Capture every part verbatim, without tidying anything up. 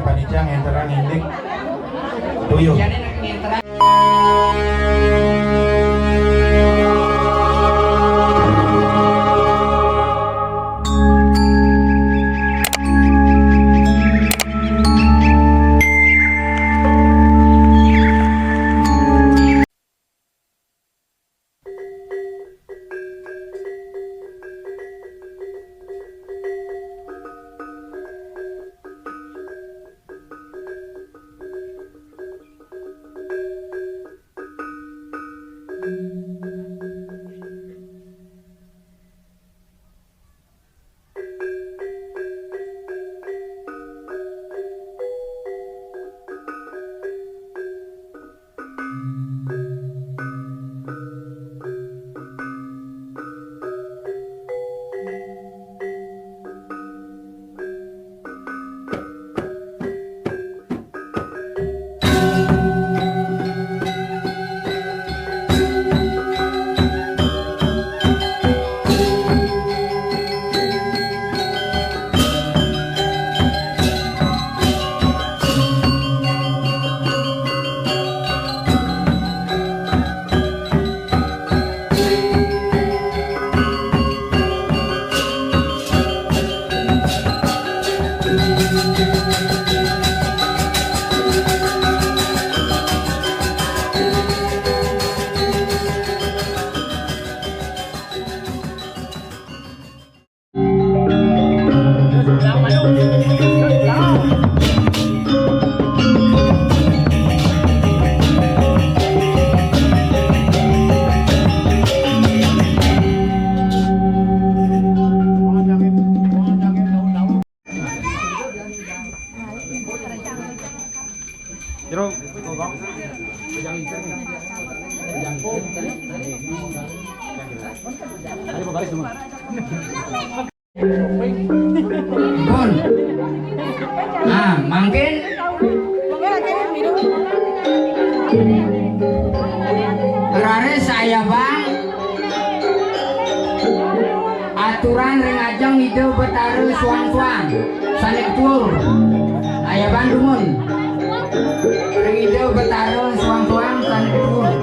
Panitia ngenteran indik tuyuh. Pun. Nah, mangkin raris ayabang aturan ring ajeng Ida Betara suang-suang sané ketuur. Ayabang dumun ring Ida Betara suang-suang sané ketuur.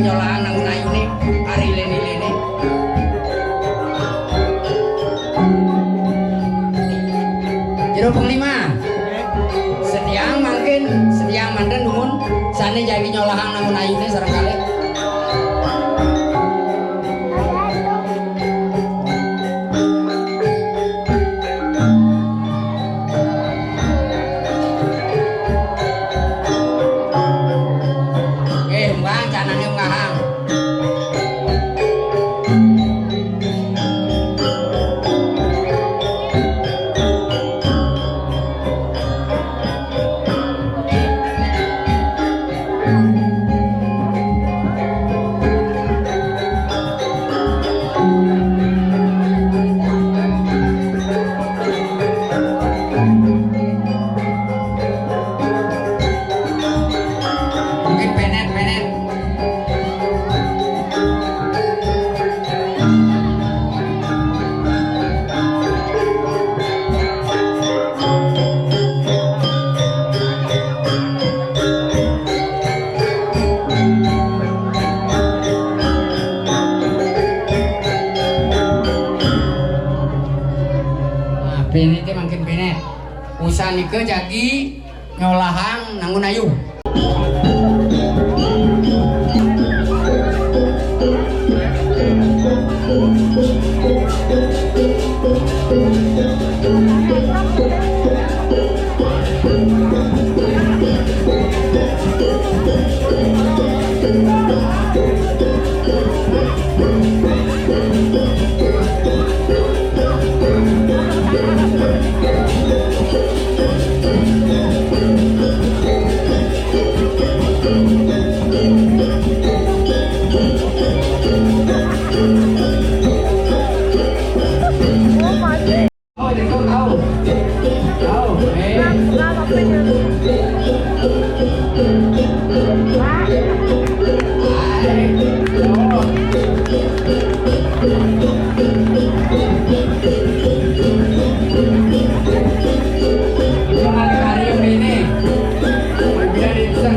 Nyolahan nang ayuné, ari léné-léné. Jero Panglima. Sediaang mangkin, sediaang manten dumun sané jagi nyolahang nang ayuné sareng kalih. Nggih, mbah, canangé mbahang. Mungkin penet, penet. Nah, penet mangkin penet. Usan nika jagi nyolahang nang ayu.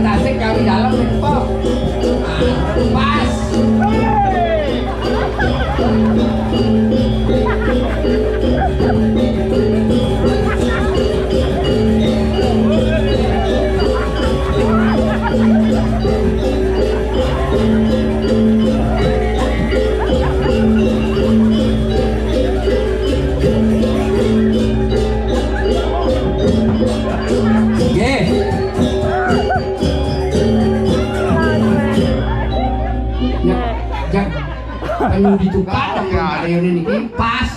Tasik kami dalam, Pak. Pas. Nggih. Ya, ya. Ayo ditukar dong, karyané niki pas.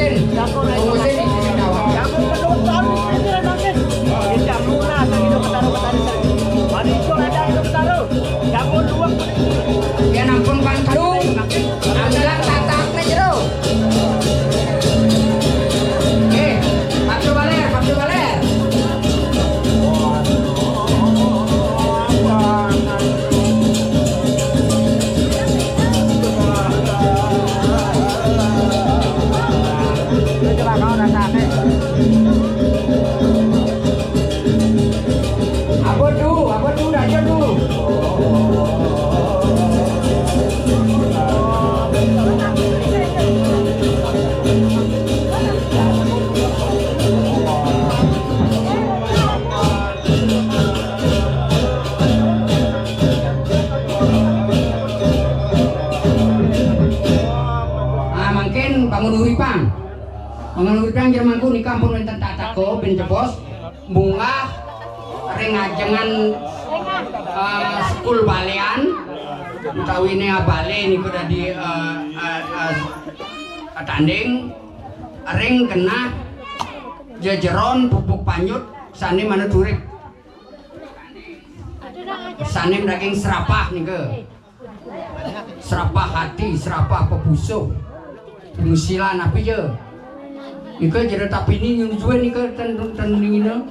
Bungkusin di sini, kawan. Jamu penuh tahun ini, makin. Ini jamu lah, saya hidup ketaruh, ketaruh, saya. Manis itu ada hidup ketaruh. Jamu luwak. Ya ampun, Bang Kadu. Ambilan tatakne jero. Eh, Pak Baler, Pak Baler. Apa tu? Apa tu? Dah jam tu. Ah, mangkin bangun uripang. Bangun uripang jero mangku nika ampun wénten tataka ben jebos munggah ring ajengan, eh, sekul balean utawiné abale nika dadi, eh, eh, eh, tanding ring genah jejeron pupuk panyut sané manut urip. Sané daging serapah nika. Serapah ati, serapah pepusuh. Pengsilan apa ya? Nika jero tapini nyunsuen nika ten ten ningina.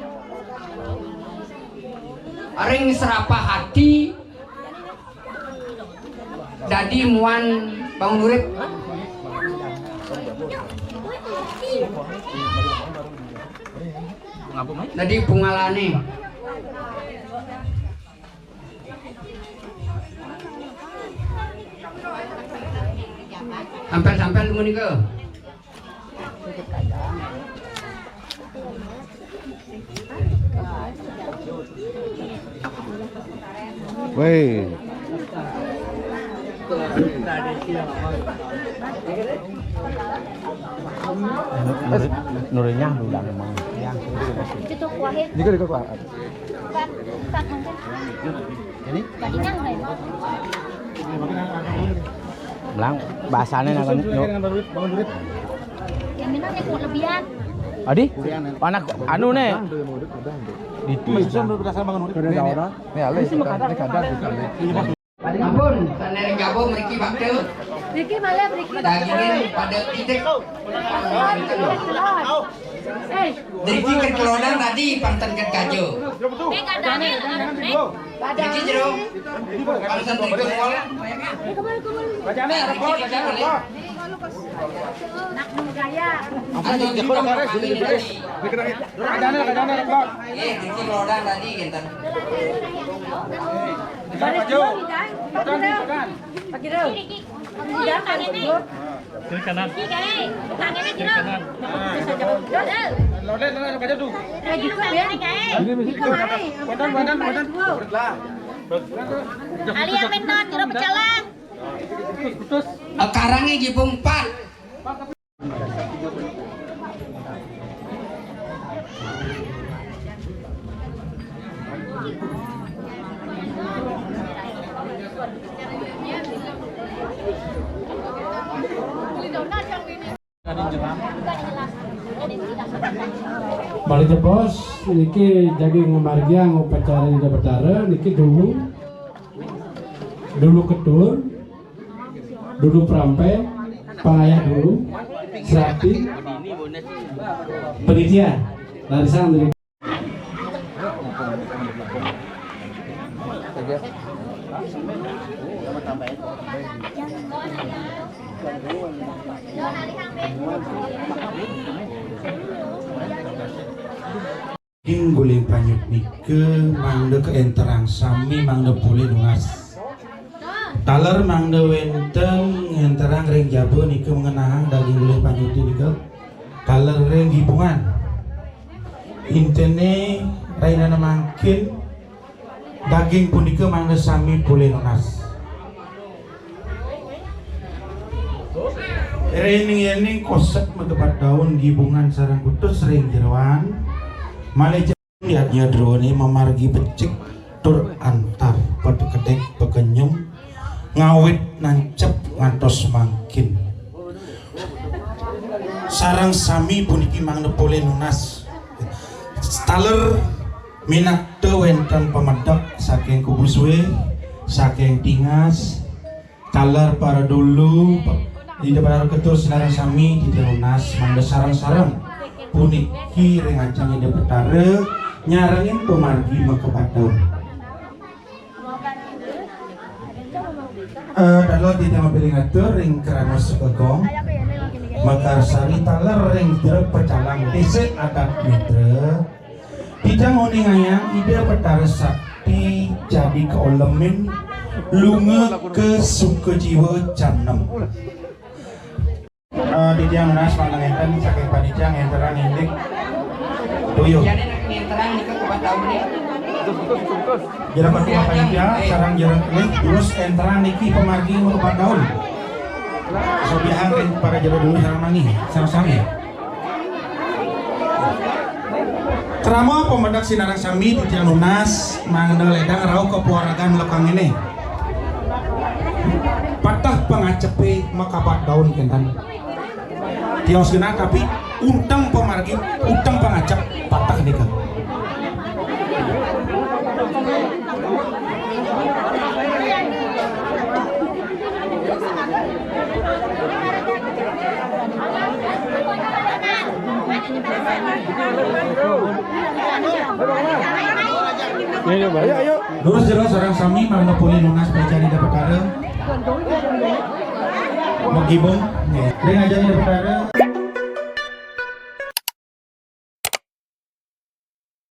Ring serapah ati dadi muan bangun urip. Dadi pungalané. Sampel-sampel menika. Wéh. Nurinya udah memang. Itu tuh kuahnya. Nika, nika kuah. Bukan, bukan, mungkin. Ini? Tadi kan udah. Belang bahasane nang anu. Ya, minang yang mau lebihan. Adi? Anak anu ne. Itu bisa berasa bangun urip. Ini, ini. Ini, alih. Ini kadang, ini kadang. Ampun, sané ring jaba mriki bakda. Mriki malih, mriki bakda. Dagingé pada pitik. Eh. Mriki ket kelodang tadi, panten ket kaja. Mriki jero. Panten ring kol. Nak gaya. Ampun, jero. Kajane, kajane, Pak. Eh, mriki kelodang tadi, kinten. Baris dua nih, Kang. Pedan, pedan. Pak Giro. Pedan, Pak Giro. Kiri kanan. Kiri kanan. Kiri kanan. Lodeh, lodeh, aja tuh. Eh, gitu ya. Ini, ini. Pedan, pedan, pedan. Alia menton, Giro pecalang. Putus, putus. Karangnya gibung empat. Malih jebos, niki jagi ngamargiang upacara Ida Betara, niki dulu, dulu ketur, dulu perampé, pangayah dulu, serati, panitia, larisan dari Ing guling panyut nika mangda kaenterang sami mangda polih nunas. Taler mangda wénten ngenterang ring jaba nika ngenahang daging guling panyut nika. Taler ring gibungan. Intiné rahinane mangkin daging punika mangda sami polih nunas. Ring yéning kosek matepat daun gibungan sareng kutus ring jeroan, malih yadnya druwene mamargi becik tur antar pedekedek pekenyum ngawit nancep ngantos mangkin. Sareng sami puniki mangda polih nunas. Taler minakta wénten pamedek saking Kubuswé, saking Tingas, taler para dulu, Ida Batara Ketur sareng sami titiang nunas mangda sareng-sareng puniki ring ajeng Ida Batara nyarengin pamargi makapatih. Eh, dados titiang mapiring atur ring krama Sukagong. Makarsari taler ring jero pecalang désa adat mitra. Titiang nguningayang Ida Betara Sakti jagi kaolemin lunga ka Sukajiwa jam enam. Eh, titiang nunas mangda ngénten saking panitia ngénterang indik tuyuh. Jani nak ngénterang nika kupat taun nih. Jero ketua panitia sareng jero kelih terus énterang niki pamargi kupat taun. Sobiahang ring para jero dulu sareng manggi, sareng sami. Krama pamedek sinareng sami titiang nunas mangda lédang rauh ka pawaregan lekang ini. Pateh pangacepé makapat daun kénten. Tios genah tapi unteng pamargi, unteng pangacep pateh nika. Ayo, ayo. Durus jero sareng sami mangda polih nunas pacari dapatara. Menghibur. Nggih. Ring ajeng dapatara.